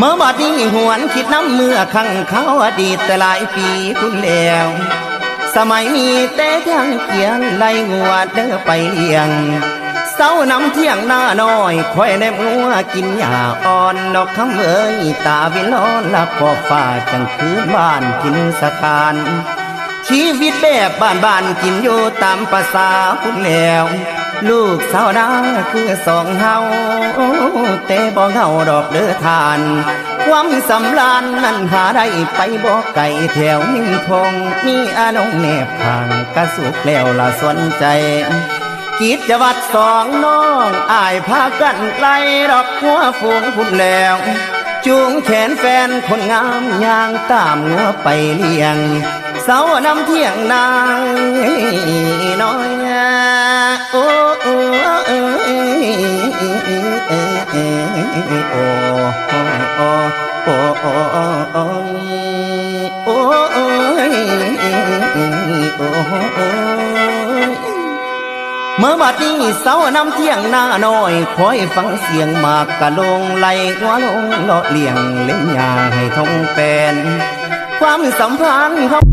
ມາບັດນີ້ຫວນຄິດນຳເມື່ອຄັ້ງຄາວອະດີດແຕ່ຫຼາຍປີພຸ້ນແລ້ວ ສະໄໝມີແຕ່ທຽງກຽນໄລ່ງົວເດີໄປລ້ຽງ ເຊົານຳທ່ຽງນານ້ອຍ ຂ້ອຍແນມງົວກິນຫຍ້າອ່ອນ ດອກຄຳເອີຍ ຕາວິນລອນລະຂອບຟ້າ ຈັ່ງຄືນບ້ານຖິ່ນສະຖານ ຊີວິດແບບບ້ານໆ ກິນຢູ່ຕາມປະສາພຸ້ນແລ້ວ ລູກຊາວນາຄືສອງເຮົາ ແຕ່ບໍ່ເຫງົາດອກເດີທ່ານ ຄວາມສຳລານນັ້ນຫາໄດ້ໄປບໍ່ໄກ ແຖວຮິມທົ່ງມີອານົງແນບຂ້າງ ກະສຸກແລ້ວລະສວນໃຈ ກິດຈະວັດສອງນ້ອງອ້າຍພາກັນໄລ່ດອກງົວຝູງພຸ້ນແລ້ວ ຈູງແຂນແຟນຄົນງາມຍ່າງຕາມງົວໄປລ້ຽງ ເຊົານຳທ່ຽງນານ້ອຍ ໂອ້ ໂອ້ ໂອ້ ໂອ້ ໂອ້ ໂອ້ ໂອ້ຍ ໂອ້ຍ ໂອ້ຍ ມາບັດນີ້ເຊົານຳທ່ຽງນານ້ອຍ ຄອຍຟັງສຽງໝາກກະໂລງ ໄລ່ງົວລົງເລາະລ້ຽງເລັມຫຍ້າໃຫ້ທົ່ງແປນ ຄວາມສຳພັນເຮົາ